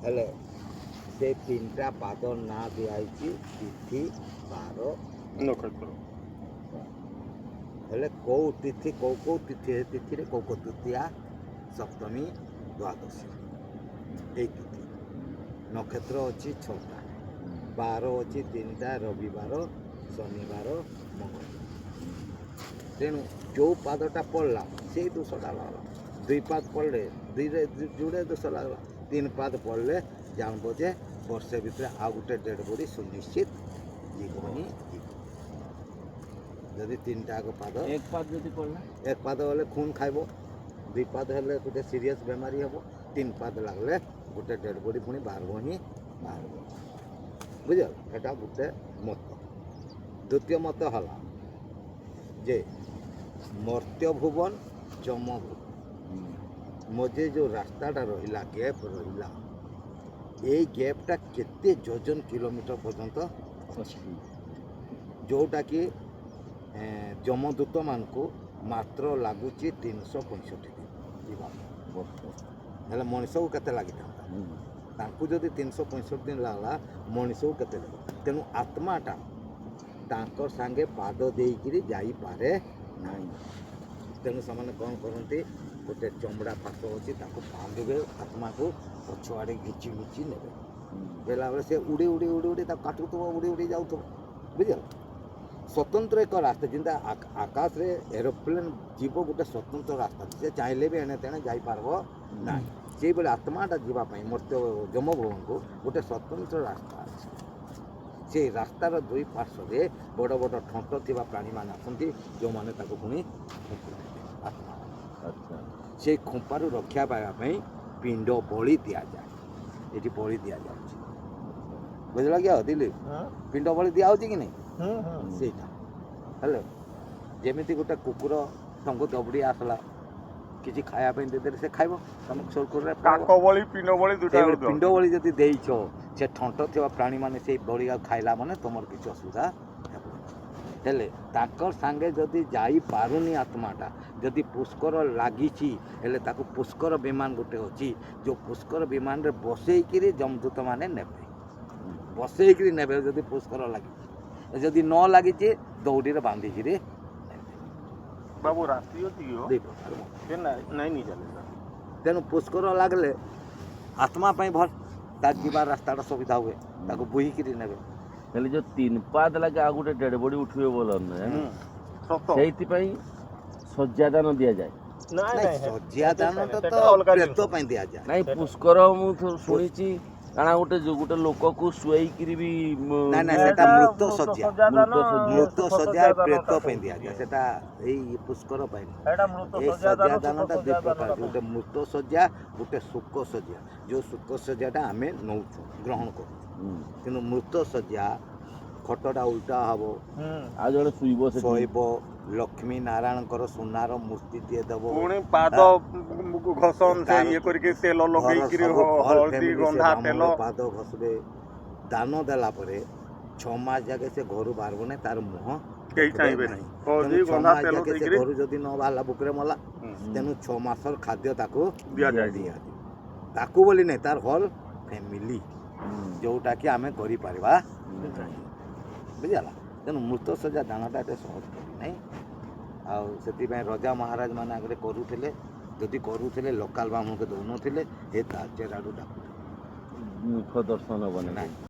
ହେଲେ ସେ ତିନିଟା ପାଦ ନାଁ ଦିଆହେଇଛି ତିଥି, ବାର, ନକ୍ଷତ୍ର। ହେଲେ କେଉଁ ତିଥି, କେଉଁ କେଉଁ ତିଥି, ଏ ତିଥିରେ କେଉଁ କେଉଁ, ଦ୍ୱିତୀୟା, ସପ୍ତମୀ, ଦ୍ୱାଦଶୀ, ଏଇ ତିଥି। ନକ୍ଷତ୍ର ଅଛି 6ଟା, ବାର ଅଛି 3ଟା, ରବିବାର, ଶନିବାର, ମଙ୍ଗଳବାର। ତେଣୁ ଯେଉଁ ପାଦଟା ପଡ଼ିଲା, ସେଇ ଦୋଷଟା ଲାଗଲା। ଦୁଇ ପାଦ ପଡ଼ିଲେ ଦୁଇରେ ଯୋଡ଼େ ଦୋଷ ଲାଗଲା। ତିନି ପାଦ ପଡ଼ିଲେ ଜାଣିବ ଯେ ବର୍ଷେ ଭିତରେ ଆଉ ଗୋଟେ ଡେଡ଼ ବଡ଼ି ସୁନିଶ୍ଚିତ ଯିବ ହିଁ ଯିବ, ଯଦି ତିନିଟା ଆଗ ପାଦ। ଏକ ପାଦ ଯଦି ପଡ଼ିଲା? ଏକ ପାଦ ହେଲେ ଖୁନ୍ ଖାଇବ, ଦୁଇ ପାଦ ହେଲେ ଗୋଟେ ସିରିୟସ୍ ବେମାରୀ ହେବ, ତିନି ପାଦ ଲାଗିଲେ ଗୋଟେ ଡେଡ଼ ବଡ଼ି ପୁଣି ବାହାରିବ ହିଁ ବାହାରିବ। ବୁଝିଲ? ଏଟା ଗୋଟେ ମତ। ଦ୍ୱିତୀୟ ମତ ହେଲା ଯେ ମର୍ତ୍ତ୍ୟ ଭୁବନ, ଯମ ଭୁବନ ମଝିରେ ଯେଉଁ ରାସ୍ତାଟା ରହିଲା, ଗ୍ୟାପ୍ ରହିଲା, ଏଇ ଗ୍ୟାପ୍ଟା କେତେ ଯୋଜନ କିଲୋମିଟର ପର୍ଯ୍ୟନ୍ତ ଅଛି, ଯେଉଁଟାକି ଯମଦୂତମାନଙ୍କୁ ମାତ୍ର ଲାଗୁଛି 365 ଦିନ ଯିବା ପାଇଁ। ବର୍ଷ। ହେଲେ ମଣିଷକୁ କେତେ ଲାଗିଥାନ୍ତା? ତାଙ୍କୁ ଯଦି 365 ଦିନ ଲାଗଲା, ମଣିଷକୁ କେତେ ଲାଗିବ? ତେଣୁ ଆତ୍ମାଟା ତାଙ୍କ ସାଙ୍ଗେ ପାଦ ଦେଇକିରି ଯାଇପାରେ ନାହିଁ। ତେଣୁ ସେମାନେ କ'ଣ କରନ୍ତି? ଗୋଟେ ଚମଡ଼ା ଫାସ ଅଛି, ତାକୁ ବାନ୍ଧିବେ, ଆତ୍ମାକୁ ପଛଆଡ଼େ ଘିଚି ଘିଚି ନେବେ। ବେଲାବେଳେ ସେ ଉଡ଼ି ଉଡ଼ି ଉଡ଼ି ଉଡ଼ି ତାକୁ କାଟୁଥିବ, ଉଡ଼ି ଉଡ଼ି ଯାଉଥିବ। ବୁଝିଲ? ସ୍ୱତନ୍ତ୍ର ଏକ ରାସ୍ତା, ଯେନ୍ତା ଆକାଶରେ ଏରୋପ୍ଲେନ୍ ଯିବ, ଗୋଟେ ସ୍ୱତନ୍ତ୍ର ରାସ୍ତା ଅଛି। ସେ ଚାହିଁଲେ ବି ଏଣେ ତେଣେ ଯାଇପାରିବ ନାହିଁ। ସେଇଭଳି ଆତ୍ମାଟା ଯିବା ପାଇଁ ମର୍ତ୍ତ୍ୟ ଯମଭୁବନକୁ ଗୋଟେ ସ୍ୱତନ୍ତ୍ର ରାସ୍ତା ଅଛି। ସେଇ ରାସ୍ତାର ଦୁଇ ପାର୍ଶ୍ୱରେ ବଡ଼ ବଡ଼ ଥଣ୍ଟ ଥିବା ପ୍ରାଣୀମାନେ ଆସନ୍ତି, ଯେଉଁମାନେ ତାକୁ ପୁଣି ଖୁମ୍ପୁଥିବେ ଆତ୍ମା। ସେଇ ଖୁମ୍ପାରୁ ରକ୍ଷା ପାଇବା ପାଇଁ ପିଣ୍ଡ ବଳି ଦିଆଯାଏ। ଏଠି ବଳି ଦିଆଯାଉଛି, ବୁଝିଲ କି? ଆଉ ଦିଲ୍ଲୀପ, ପିଣ୍ଡ ବଳି ଦିଆହେଉଛି କି ନାହିଁ? ସେଇଟା ହେଲେ ଯେମିତି ଗୋଟେ କୁକୁର ତମକୁ ଦବଡ଼ି ଆସିଲା, କିଛି ଖାଇବା ପାଇଁ ଦେଇଦେଲେ ସେ ଖାଇବ, ତମକୁ ସୁରୁଖୁରୁରେ ପଳେଇବ। କାକ ବଳି, ପିଣ୍ଡ ବଳି ଦୁଇଟା। ସେଇଭଳି ପିଣ୍ଡ ବଳି ଯଦି ଦେଇଛ, ସେ ଥଣ୍ଟ ଥିବା ପ୍ରାଣୀମାନେ ସେଇ ବଳି ଖାଇଲା ମାନେ ତମର କିଛି ଅସୁବିଧା ହେବ। ହେଲେ ତାଙ୍କର ସାଙ୍ଗେ ଯଦି ଯାଇପାରୁନି ଆତ୍ମାଟା, ଯଦି ପୁଷ୍କର ଲାଗିଛି, ହେଲେ ତାକୁ ପୁଷ୍କର ବିମାନ ଗୋଟେ ଅଛି, ଯେଉଁ ପୁଷ୍କର ବିମାନରେ ବସେଇକିରି ଯମଦୂତମାନେ ନେବେ, ବସେଇକିରି ନେବେ ଯଦି ପୁଷ୍କର ଲାଗିଛି। ଯଦି ନ ଲାଗିଛି, ଦଉଡ଼ିରେ ବାନ୍ଧିକିରି ନେବେ। ବାବୁ, ରାତି ଅଛି କି ହୋ? ଦୁଇ ପ୍ରକାର ମତ। ସେ ନାଇଁ ନାଇଁ ନି ଚାଲେ। ତେଣୁ ପୁଷ୍କର ଲାଗିଲେ ଆତ୍ମା ପାଇଁ ଭଲ, ତା ଯିବା ରାସ୍ତାଟା ସୁବିଧା ହୁଏ, ତାକୁ ବୋହିକିରି ନେବେ। ହେଲେ ଯୋଉ ତିନି ପାଦ ଲାଗେ ଆଉ ଗୋଟେ ଡେଡ ବଡି ଉଠିବେ ବୋଲ, ସତ। ସେଇଥିପାଇଁ ଶଯ୍ୟାଦାନ ଦିଆଯାଏ। ନାଇଁ। ନାଇଁ, ନାଇଁ, ଶଯ୍ୟା ଦାନଟା ତ ସେଟା ଅଲଗା ପ୍ରେତ ଜିନିଷ। ପାଇଁ ଦିଆଯାଏ। ନାଇଁ, ପୁଷ୍କର ମୁଁ ଶୁଣିଛି କାଣା ଗୋଟେ ଯୋଉ ଗୋଟେ ଲୋକକୁ ଶୁଏଇକିରି ବି ନାଇଁ ନାଇଁ, ସେଟା ମୃତ ଶଯ୍ୟା। ଦାନ। ମୃତ ଶଯ୍ୟା। ମୃତ ଶଯ୍ୟା ଶଯ୍ୟା ପ୍ରେତ ଦାନଟା ପାଇଁ କହୁଛି। ଦିଆଯାଏ, ସେଟା ଏଇ ପୁଷ୍କର ପାଇଁ ନୁହେଁ। ସେଇଟା ମୃତ ଏଇ ଶଯ୍ୟା ଦାନ, ଶଯ୍ୟା ଶୁକ ଦାନଟା ଦୁଇ ଶଯ୍ୟା ପ୍ରକାର, ଦାନଟା। ଗୋଟେ ମୃତ ଶଯ୍ୟା, ଗୋଟେ ଶୁକ ଶଯ୍ୟା। ଯେଉଁ ଶୁକ ଶଯ୍ୟାଟା ଆମେ ନେଉଛୁ, ଗ୍ରହଣ କରୁଛୁ, କିନ୍ତୁ ମୃତ ଶଯ୍ୟା ଖଟଟା ଉଲ୍ଟା ହବ। ଆଉ ଜଣେ ଶୋଇବ ସେଠି। ଶୋଇବ, ଲକ୍ଷ୍ମୀ ନାରାୟଣଙ୍କର ସୁନାର ମୂର୍ତ୍ତିଟିଏ ଦେବ। ପୁଣି ପାଦ ଘସନ ସେ ଇଏ କରିକି ତେଲ ଘର ଲଗେଇକିରି ସବୁ ଅଲ୍ ହଳଦୀ ଫ୍ୟାମିଲି ସେ ଗନ୍ଧା ତେଲ। ବ୍ରାହ୍ମଣର ପାଦ ଘଷିବେ। ଦାନ ଦେଲା ପରେ 6 ମାସ ଯାକେ ସେ ଘରୁ ବାହାରିବ ନାହିଁ, ତାର ମୁହଁ କେହି ଦେଖିବେ ଚାହିଁବେ ନାହିଁ। ନାହିଁ। ହଳଦୀ ତେଣୁ 6 ଗନ୍ଧା ମାସ ତେଲ ଯାକେ ସେ ଦେଇକିରି ଘରୁ ଯଦି ନ ବାହାରିଲା, ବୁକରେ ମଲା। ତେଣୁ 6 ମାସର ଖାଦ୍ୟ ତାକୁ ଦିଆଯାଏ। ଦିଆଯିବ। ତାକୁ ବୋଲି ନାହିଁ, ତାର ହଲ୍ ଫ୍ୟାମିଲି, ଯୋଉଟାକି ଆମେ କରିପାରିବା ନାହିଁ। ବୁଝିଗଲା? ତେଣୁ ମୃତ ଶଯ୍ୟା ଦାନଟା ଏତେ ସହଜ କରି ନାହିଁ। ଆଉ ସେଥିପାଇଁ ରଜା ମହାରାଜ ମାନେ ଆଗରେ କରୁଥିଲେ। ଯଦି କରୁଥିଲେ, ଲୋକାଲ ବ୍ରାହ୍ମଣକୁ ଦେଉନଥିଲେ, ଏ ତାଳଚେର ଆଡ଼ୁ ଡାକୁଥିଲେ। ମୁଖ ଦର୍ଶନ ହବ ନାହିଁ। ନାଇଁ।